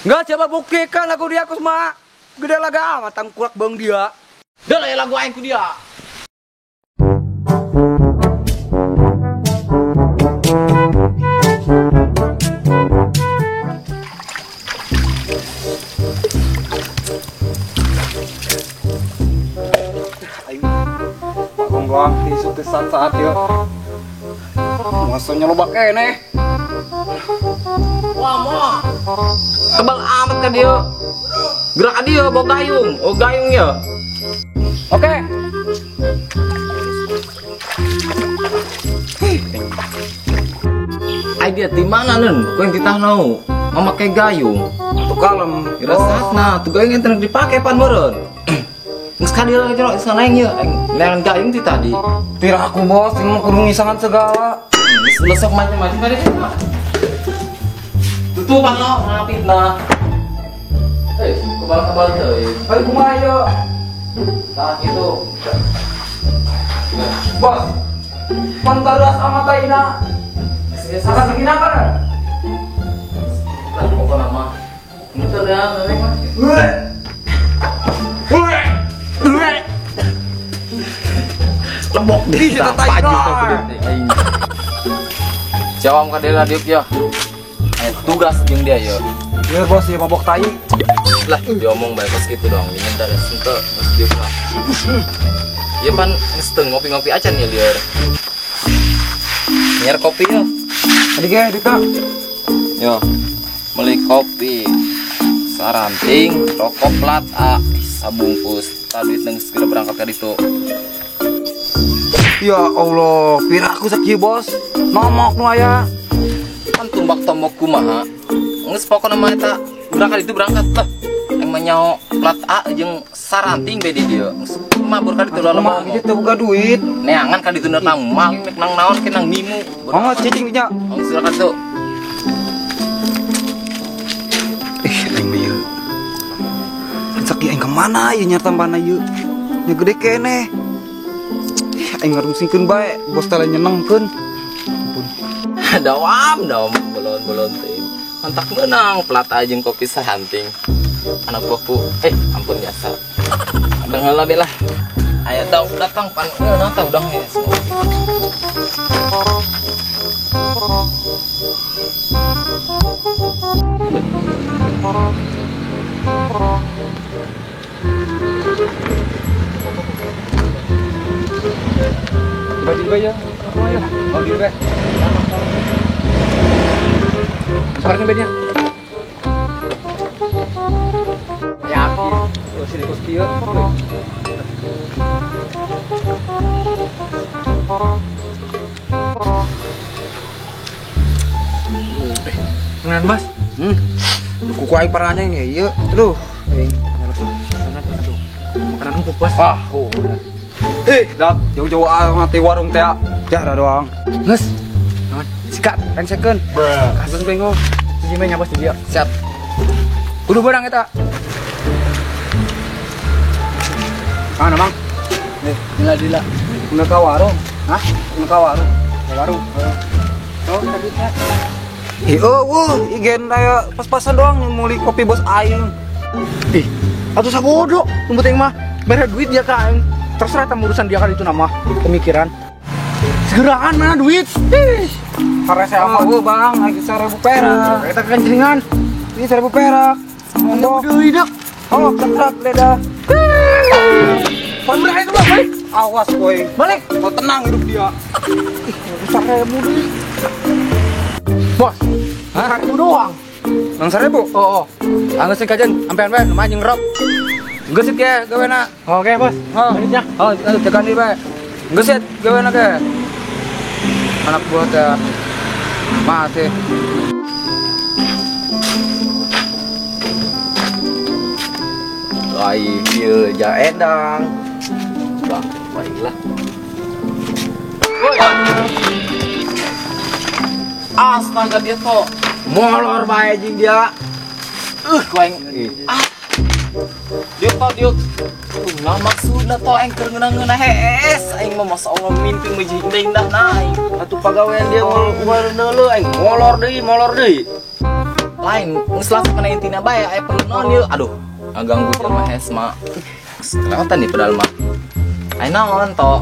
Enggak coba buktikan lagu dia Kusma. Gede laga amat tangkulak bang dia. Dah lah ya lagu aing ku dia. Aing bagong doang tisu teh saat-saat ya. Masanya loba keneh. Wah, moh. Tebal amat ka dia. Gerak dia bawa gayung. Oh, gayung ya. Oke. Ai dia di mana nun? Kau yang ditah nau. Memakai gayung. Tuh kalem. Kira saatna tuh gayung yang tenak dipake pan meureun. Geus ka dieu lagi geus naeng ye. Neangan gayung ti tadi. Tira aku bos, ini mah kudu ngisangan segala. Geus lesok macam-macam tadi. Tutupan lo, ngapit nah. Kebal-kebal teuing. Ayo kumaha ieu? Tah kitu. Bos. Pantaras amat aina. Salah segina kan? Lah pokona mah. Muter ya neneng mah. Lebok deh. Aing. Jawab ka dia diuk ya. Tugas jeung dia ya. Ya bos, ya mabok tai. Lah diomong bae kos kitu dong, ingin dari sente geus diuk lah. Ieu pan geus teu ngopi-ngopi acan ya lieur. Nyiar kopi yo. Tadi ge dika. Yo. Beli kopi. Saranting, rokok plat A, sabungkus. Tah duit nang segera berangkat ka ditu. Ya Allah, piraku sakieu bos. Nomok nu aya. Kan tumbak tombok kumaha. Geus pokona mah eta berangkat itu berangkat lah. Yang menyao plat A jeung saranting be di dieu. Geus mabur ka ditu lalema. Kumaha kitu teu boga duit. Neangan ka ditu nang maling nang naon ke nang nimu. Oh, cicing dinya. Oh, silakan tuh. Ih, aing mah ieu. Rezeki aing ka mana ieu nyarta tambana ieu? Nya gede keneh. Ih, aing ngarungsingkeun bae, bos teh nyenengkeun. Ampun. Dawam, dawam bolon-bolon teh. Kontak menang plat A jeung kopi saranting. Anak buahku, ampun jasa. Adang heula be lah. Aya tau datang pan ngeunah tah udang ya. Baju juga ya. Oh, di be. Sekarang bednya. Ya, oh sini kos kieu. Ngan, Bos. Kuku aing parahnya ini ieu. Aduh, aing. Aduh. Makanan empuk, Bos. Ah, oh. Dah jauh-jauh amat ti warung teh. Jarah doang. Geus. Naon? Sikat, rengsekeun. Kasus bengong. Siji mah nya bos di dieu. Siap. Kudu beurang eta. Mana, Mang? Nih, dila-dila. Udah ka warung. Hah? Udah ka warung. Ka warung. Oh, tadi teh. Ih, oh, igen aya pas-pasan doang meuli kopi bos aing. Ih, atuh sabodo, nu penting mah mere duit dia ka aing. Terserah tam urusan dia kan itu nama pemikiran. Segeraan mana duit? Ih, karese apa eueuh, Bang? Lagi 1000 perak. Eta kencengan. Ini 1000 perak. Mondok deui dak. Oh, ketrak leda. Pan berani itu, Bang, balik. Awas kowe. Balik. Mau tenang hidup dia. Ih, 1000 deui. Bos, hah? 1000 doang. Nang 1000? Oh, oh. Anggeus sing kajen, ampean we lumayan jeung rok. Geus sit ge gawena. Oke, Bos. Oh, lanjutnya. Oh, jagaan deui bae. Geus sit gawena ge. Anak buah teh masih. Ai, ieu ja edang. Wah, baiklah. Woi. Astaga dia toh. Molor bae jeung dia. Ku aing. Ah. Dia toh dia. Nah maksudna toh aing keur ngeunah-ngeunah hees. Aing mah masa Allah mimpi meuji indah-indah na aing. Atuh pagawean dia unggal neuleuh aing molor deui, molor deui. Lain geus langsung kana intina bae aya perlu naon ieu. Aduh, ngaganggu jelema hes mah. Kelewatan nih padahal mah. Aya naon to?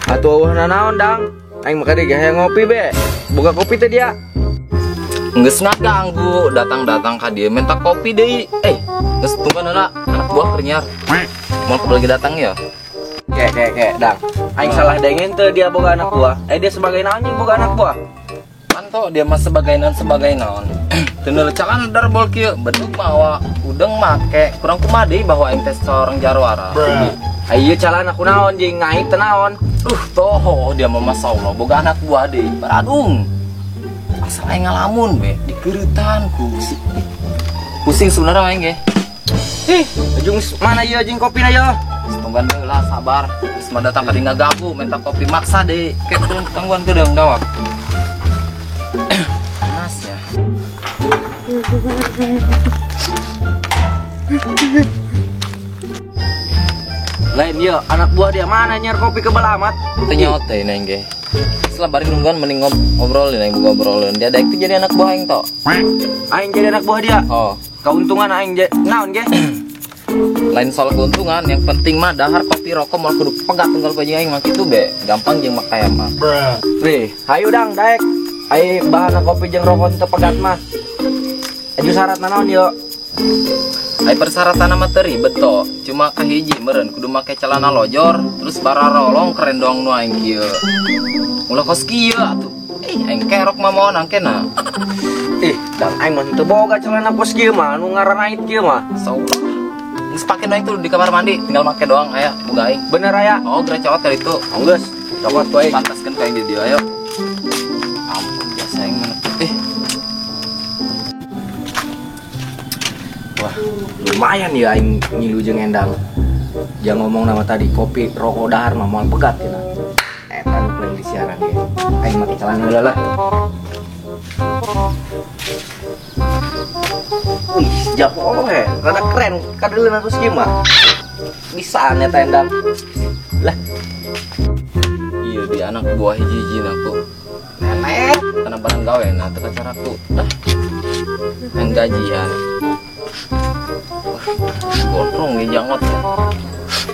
Atuh eueuh nanaon dang. Aing mah kadi hayang ngopi be. Boga kopi teh dia. Geus ngaganggu datang-datang ka dieu minta kopi deui. Geus tungguan heula anak buah keur nyiar. Moal lagi datang ya. Ke dang. Aing salah dengen teu dia boga anak buah. Dia sebagai naon jeung boga anak buah? Manto dia mah sebagai naon. Teu neulecakan darbol kieu, bedug mawa, udeng make, kurang kumaha deui bahwa aing teh seorang jarwara. Ieu calana kunaon jeung ngaik teu naon? Toh dia mah masyaallah boga anak buah deui, baradung. Asal aing ngalamun be, dikeureutan ku. Pusing sebenarnya aing ge. Ih, jeung mana ieu jeung kopina ieu? Tungguan heula sabar. Geus mah datang ka dieu ngagabu minta kopi maksa deui. Ke tungguan kedeung dawak. Panas ya. Lain ieu anak buah dia mana nyiar kopi kebal amat. Teu nyaot teh aing ge. Setelah bari nungguan mending ngobrolin aing ngobrolin. Dia daek teh jadi anak buah aing to. Aing jadi anak buah dia. Oh. Keuntungan aing naon ge? Lain soal keuntungan, yang penting mah dahar kopi rokok moal kudu pegat tunggal ku aing mah kitu be. Gampang jeung makaya mah. Weh, hayu dang daek. Ai bahan kopi jeung rokok teu pegat mah. Aju syarat naon ieu? Ai persyaratan mah teu ribet to. Cuma kahiji meureun kudu make celana lojor, terus bararolong keren doang nu aing kieu. Ulah kos kieu atuh. Aing kerok mah moal nangkena. Dang aing mah teu boga celana kos kieu mah, nu ngaranait kieu mah. Saullah. Geus pake doang itu di kamar mandi, tinggal make doang aya boga aing. Bener aya? Oh, geura cowot dari itu. Oh, geus. Cowot ku aing. Pantaskeun ka aing di dieu ayo. Ampun biasa aing mah. Wah, lumayan ya aing ngilu jeung Endang. Jangan ngomong nama tadi kopi rokok dahar mah moal pegat cenah. Eta nu paling disiaran ge. Aing make celana heula lah. Wih, jago he, rada keren kadeuleun atuh kieu mah. Bisaan eta Endang. Lah. Iya di anak buah hiji-hiji aku. Nenek, kana barang gawe nah teu kacaraku. Dah. Yang gajian. Gondrong nih jangot ya.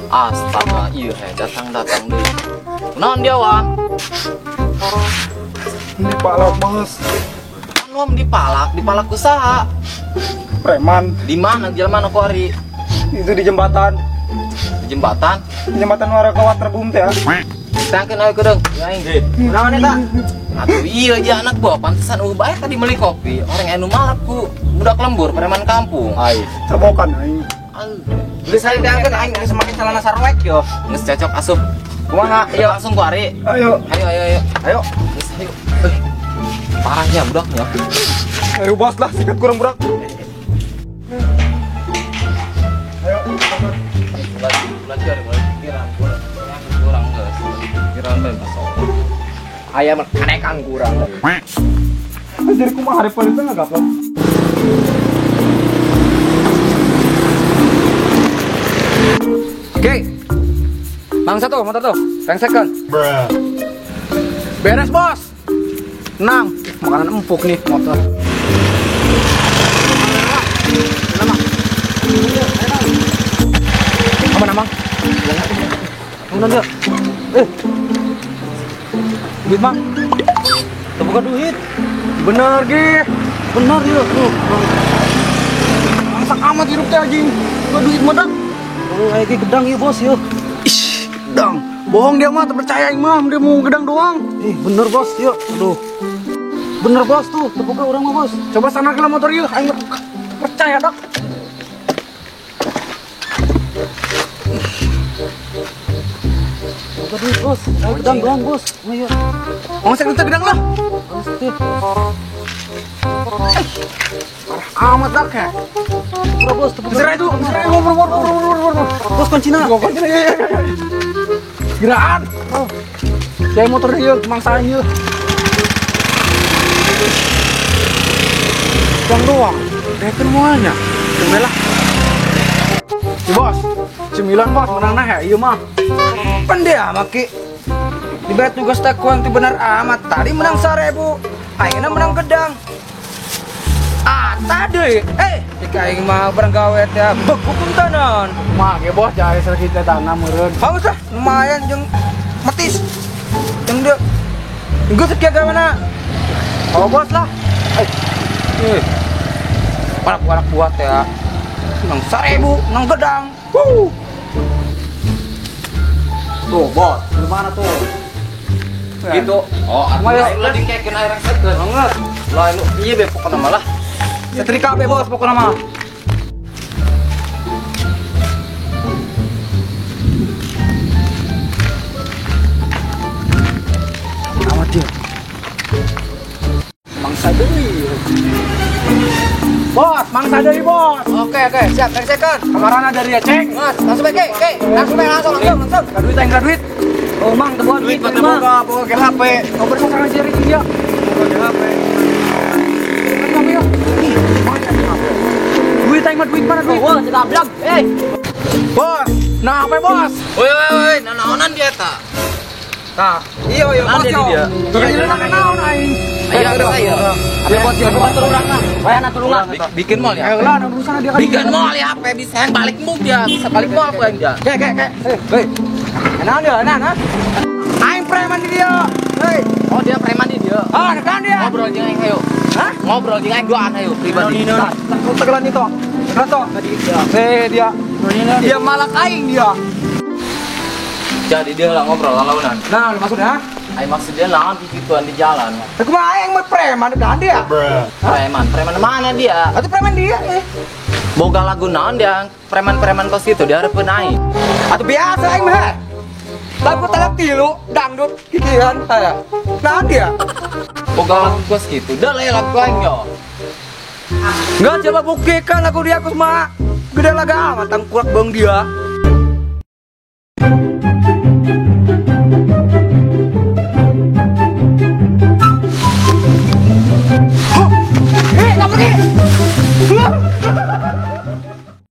Astaga, iya he, datang-datang deui. Kunaon dia wah? Dipalak bos. Anu dipalak ku saha? Preman. Di mana jelema nu kuari? Itu di jembatan. Di jembatan? Di jembatan Muara ke Waterboom teh ya. Tangkeun ayo kedeung. Aing. Kunaon eta? Atuh iya aja anak buah pantesan eueuh bae tadi meuli kopi. Orang anu malak ku budak lembur preman kampung. Ai, cabokan aing. Geus aing tangkeun aing geus make celana sarwek yo. Geus cocok asup. Kumaha? Ayo langsung ku ari. Ayo. Ayo ayo ayo. Ayo. Geus ayo. Parahnya budaknya. Ayo bos lah, sikat kurang budak. Ayo. Belajar mulai pikiran kurang geus. Pikiran bae masuk. Ayam kanekan kurang. Jadi kumaha hari paling tengah gaplok. Oke. Mang satu, motor tuh. Rengsekeun. Beres, Bos. Tenang, makanan empuk nih motor. Aman, aman. Aman, dia. Duit, Mang. Terbuka duit. Bener, Gi. Bener, ya. Tuh. Masak amat hidup teh anjing. Buka duit mah, Dang. Oh, kayak gedang ya, Bos, ya. Ih, gedang. Bohong dia mah, terpercaya aing mah, dia mau gedang doang. Ih, bener, Bos, yuk. Aduh. Bener, Bos, tuh. Terbuka orang mah, Bos. Coba sana ke motor yuk, aing percaya, Dok. Buka duit, Bos. Ayo gedang doang, Bos. Ayo. Oh, saya minta gedang lah. Parah amat, Dok, ya. Bro, Bos, tepuk itu. Serah itu. Bos, kuncinya. Kuncinya, ya. Giraan. Oh. Saya motor dia, mangsaan dia. Gedang doang. Reken muanya. Coba lah. Ya, Bos. 9, Bos, menang nah ya, iya mah. Pandai amat ki. Dibayar tugas takuan itu benar amat. Tadi menang 1000, akhirnya menang gedang. Tadi. Jika aing mah barang gawe teh beku puntanan. Mah ge bos jare sakit tanah meureun. Haus lah, lumayan jeung metis. Jeung dia. Geus sakieu gawe. Oh bos lah. Anak buat ya. Nang 1000, nang gedang. Wuh. Tuh bos, gimana tuh? Gitu. Oh, atuh lah dikekeun air resepkeun. Banget. Lah lu ieu be pokona mah lah. Setrika be bos pokona mah. Amat dia. Mangsa deui. Bos, mangsa deui bos. Oke, siap, rengsekeun. Kamarana dari ya, Ceng. Mas, langsung bae, ke. Langsung bae, langsung. Ka duit aing, ka duit. Oh, mang, teu duit mah boga, boga ke HP. Ngobrol sama si Riki dia. Boga ke HP. Duit aing mah duit mana duit? Wah, ditabrak. Bos, nah HP bos. Woi, nanaonan dia ta? Tah, iya bos yo. Iya naon aing. Ayo ayo. Ayo bos yo tulungan lah. Bayana tulungan. Bikin mall ya. Ayo lah urusan dia kan. Bikin mall ya HP bisa yang balik muk dia, bisa balik mall aku yang dia. Ke. Hei. Naon dia, naon ha? Aing preman di dia. Hei. Oh, dia preman di dia. Ah, dekan dia. Ngobrol jeung aing ayo. Hah? Ngobrol jeung aing duaan ayo pribadi. Tah, tegelan itu. Tegelan toh. Tadi dia. Dia malak aing dia. Jadi dia lah ngobrol launan. Nah, maksudnya? Aing maksudnya lawan gituan di jalan. Aku mah aing mah preman dekan dia. Preman mana dia? Atuh preman dia. Boga lagu naon dia? Preman-preman kos gitu dia hareupeun aing. Atuh biasa aing mah. Lagu talak tilu, dangdut, kikian saya. Naon dia? Boga lagu kos gitu. Dah lah lagu aing yo. Enggak coba buktikan lagu dia kumaha. Gede laga amat tangkurak bang dia.